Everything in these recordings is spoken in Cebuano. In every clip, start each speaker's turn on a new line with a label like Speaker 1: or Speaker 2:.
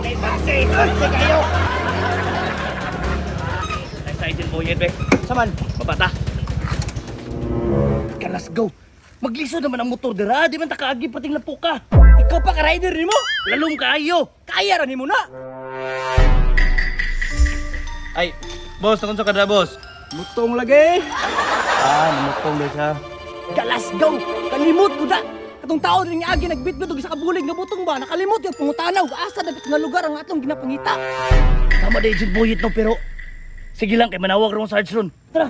Speaker 1: kayo! Base! Base kayo!
Speaker 2: Ay, sa Agent Boyet, be.
Speaker 1: Saman!
Speaker 2: Mabata. Kalas go. Magliso naman ang motor dira, di man ta kaagi pating lapo ka.
Speaker 1: Ikaw pa ka-rider nimo?
Speaker 2: Lalong kaayo.
Speaker 1: Kaya ra nimo na!
Speaker 2: Ay, boss, nakon sa kadra, boss.
Speaker 1: Mutong lagi!
Speaker 2: Ah, namutong ba siya?
Speaker 1: Galas go! Kalimot ko da! Katong tao rin nga agi nagbitbit og isa ka bulig nga butong ba? Nakalimot yung pangutanaw asa dapit nga lugar ang atong ginapangita.
Speaker 2: Tama na Agent Boyet no, pero sige lang kay manawag ron Sarge ron. Tara.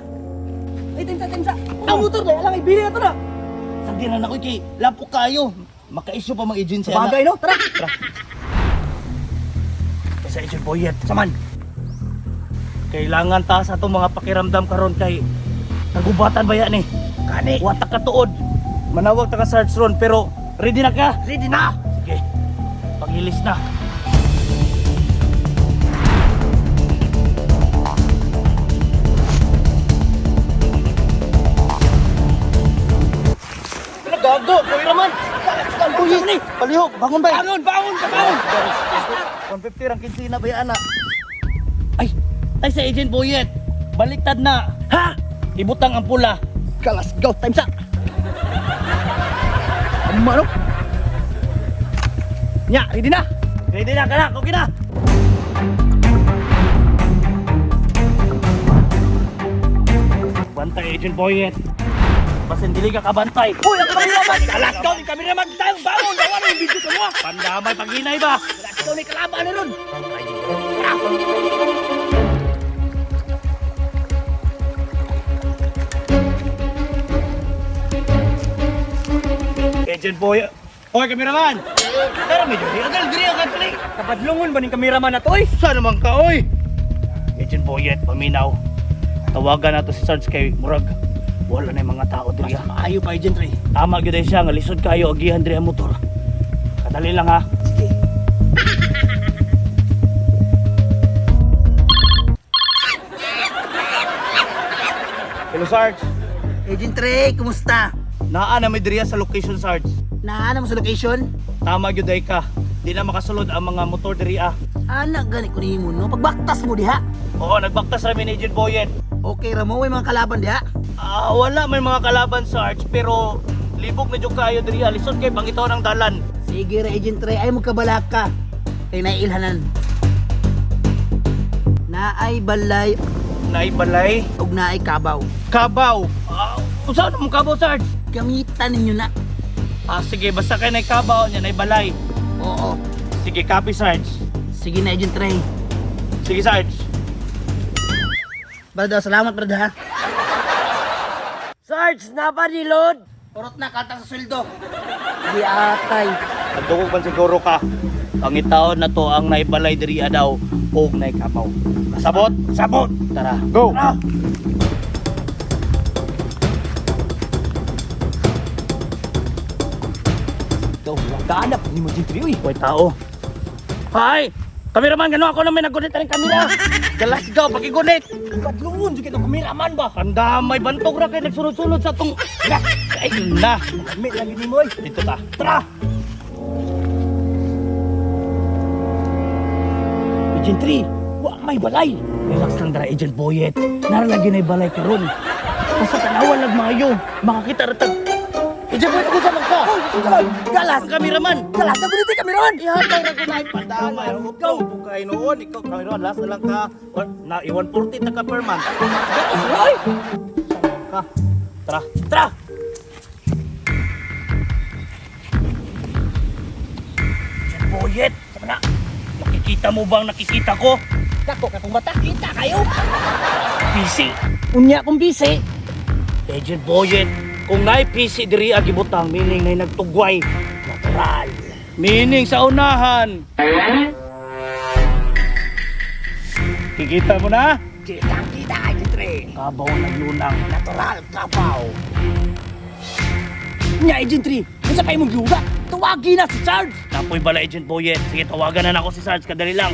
Speaker 1: Ay, timsa, timsa! Ang motor dahil alang ibili na to na!
Speaker 2: Sagdi na nako kay lapo kayo. Maka-issue pa mga agency ana.
Speaker 1: Bagay no? Tara!
Speaker 2: Tara. Sa Agent Boyet,
Speaker 1: Saman!
Speaker 2: kailangan ta sa atong mga pakiramdam karon kay nagubatan ba yan eh.
Speaker 1: Kani!
Speaker 2: Wata ka tuod. Manawag ta ka Sarge ron pero ready na ka?
Speaker 1: Ready na!
Speaker 2: Sige. Pag-ilis na. Ano gago? Kameraman!
Speaker 1: Buyis ni!
Speaker 2: Palihog! Bangon ba?
Speaker 1: Bangon! Bangon! Bangon!
Speaker 2: 150 rang kinsina ba yan, ana? Ay! Ay sa Agent Boyet! Baliktad na!
Speaker 1: Ha!
Speaker 2: Ibutang ang pula!
Speaker 1: Galas go! Timsa! Ama no? Nya, ready na!
Speaker 2: Ready na ka na! Okay na! Bantay Agent Boyet! Basin dili ka kabantay!
Speaker 1: Uy, ang kameraman! Galas go! Yung kameraman! Tayong bangon! Gawa na yung video sa mga!
Speaker 2: Pandamay paghinay ba?
Speaker 1: Galas go ni kalaban na ron!
Speaker 2: Agent Boyet! Hoy, kameraman! Tara, medyo agal, diri, agal, diri!
Speaker 1: Kapadlungon ba ning kameraman na to oy?
Speaker 2: Saan naman ka, oy? Agent Boyet, paminaw. Tawagan nato si Sarge kay Murag. Wala na yung mga tao diri. ah.
Speaker 1: Maayo pa Agent Ray.
Speaker 2: Tama gyud ay siya nga lisod kayo agihan diri ang motor. Kadali lang ha.
Speaker 1: Sige.
Speaker 2: Hello Sarge.
Speaker 3: Agent Ray, kumusta?
Speaker 2: Naa na may diri sa location Sarge.
Speaker 3: Naana mo sa location?
Speaker 2: Tama gyud ay ka. Di na makasulod ang mga motor diri ah.
Speaker 3: Ana gani ko nimo no. Pagbaktas mo diha.
Speaker 2: Oo, nagbaktas ra mi ni Agent Boyet.
Speaker 3: Okay ra mo may mga kalaban diha.
Speaker 2: Ah, wala may mga kalaban Sarge pero libog na jud kayo diri ah. Lisod kay bangitaw ng dalan.
Speaker 3: Sige ra Agent Ray, ay mo kabalaka. Kay nailhanan. Naay balay
Speaker 2: Naibalay,
Speaker 3: ug naay kabaw.
Speaker 2: kabaw. Ah, unsa na mong kabaw Sarge?
Speaker 3: Gamitan ninyo na.
Speaker 2: Ah, sige, basta kay nay kabaw niya naibalay.
Speaker 3: Oo.
Speaker 2: Sige, copy Sarge.
Speaker 3: Sige na Agent Ray.
Speaker 2: Sige Sarge.
Speaker 3: Brother, salamat brother ha.
Speaker 1: Sarge, napanilod!
Speaker 3: Urot na kaltang sa sweldo. Di atay.
Speaker 2: Nagdugog man siguro ka. Pangitaon na to ang naibalay diri daw og naikabaw. Kasabot?
Speaker 1: Sabot!
Speaker 2: Tara. Go.
Speaker 1: Tara! Ikaw, wala na ni mo Agent Ray, uy.
Speaker 2: Hoy tao. Hi! Kameraman, gano ako na may nagunit ang kamera. Galasgaw, pakigunit.
Speaker 1: Kadlungon jud kitong kameraman ba?
Speaker 2: Pandamay, bantog ra kay nagsunod-sunod sa tong... Na, ay na.
Speaker 1: Lami lagi nimo oy.
Speaker 2: Dito ta.
Speaker 1: Tara!
Speaker 2: Agent 3, wa may balay. Relax lang dara, Agent Boyet. Nara lagi na balay karon. Basta tanawa lang maayo. Makakita ra tag... Agent Boyet, kung saan man ka?
Speaker 3: Galas!
Speaker 2: Ang kameraman!
Speaker 3: Galas na gunit kameraman.
Speaker 2: Ihatay ra ko na pandamay. Ikaw, kay noon, ikaw kameraman, last na lang ka. Na, 140 na ka per month.
Speaker 1: Oy!
Speaker 2: Ka. Tara, tara! Agent Boyet, sama na. Nakikita mo bang nakikita ko?
Speaker 1: Dako ka kung mata, kita kayo.
Speaker 2: Busy.
Speaker 1: Unya kong busy.
Speaker 2: Agent Boyet, kung naay PC diri agibutang, meaning nay nagtugway.
Speaker 1: Natural.
Speaker 2: Meaning sa unahan. Kikita mo na?
Speaker 1: Kitang kita Agent Ray.
Speaker 2: Kabaw ng lunang.
Speaker 1: Natural kabaw. Nya Agent Ray, unsa pa imong giuga? Tawagi na si Sarge.
Speaker 2: Napoy bala Agent Boyet. Sige, tawagan na nako si Sarge. Kadali lang.